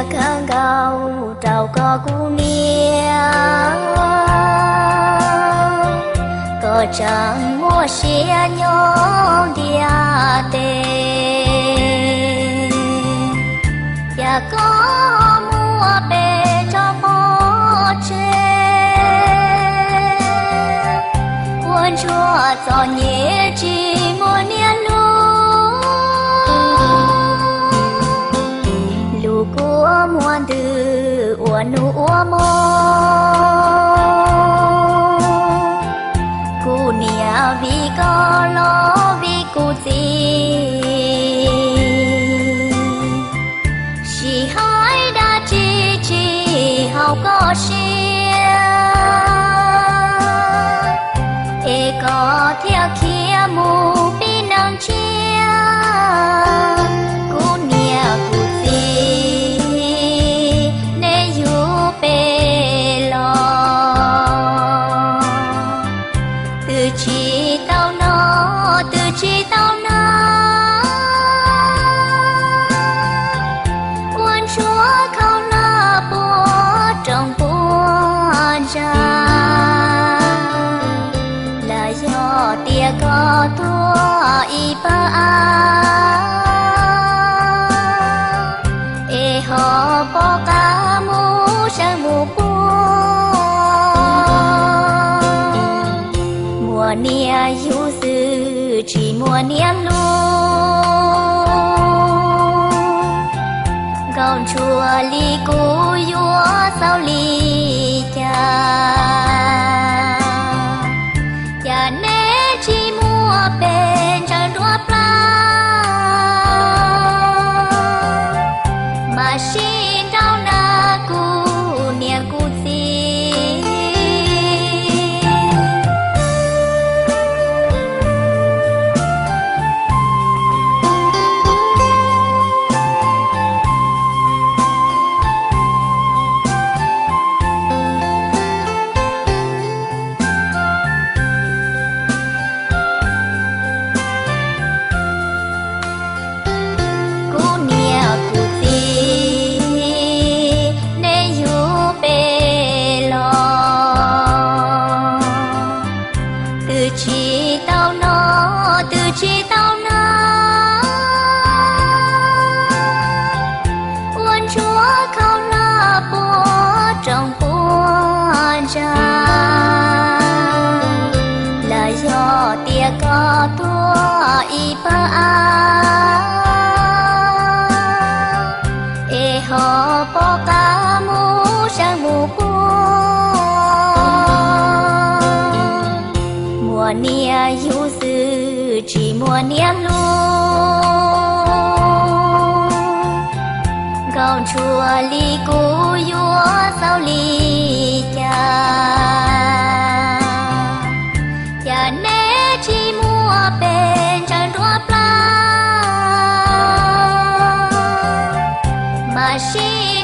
Kawg nkaus rau koj kuv niam, koj tseem muaj siab nyob ntiaj teb. Cas koj muab peb tso pov tseg, ua ntsuag txom nyem tsis muaj niam hlub. Lus kua muag ntws ua nus ua hmo, kuv niam vim koj los vim kuv txiv, sim hais dab tsi tsis haum koj siab, es koj thiaj khiav mus pib neeg tshiab. Kuv niam kuv txiv, neb yug peb los, twb tsis tau noj twb tsis tau hnav, ua ntsuag khaub hlab puag rooj puag ntsa. Los yog tias koj tuag ib pawg av, es ho pom qab mus seev mus puag. Muaj niam yug xwb tsis muaj niam hlub, nkauj ntsuag li kuv yuav xaus li cas? Cas neb tsis muab peb ntsaws nruab plab, mas sib nrauj na kuv niam kuv txiv? Kuv niam kuv txiv, neb yug peb los, twb tsis tau noj twb tsis tau hnav, ua ntsuag khaub hlab puag rooj puag ntsa. Los yog tias koj tuag ib pawg av, es ho pom qab mus seev mus puag. Muaj niam yug xwb tsis muaj niam hlub, nkauj ntsuag li kuv yuav xaus li cas? Cas neb tsis muab peb ntsaws nruab plab, mas sib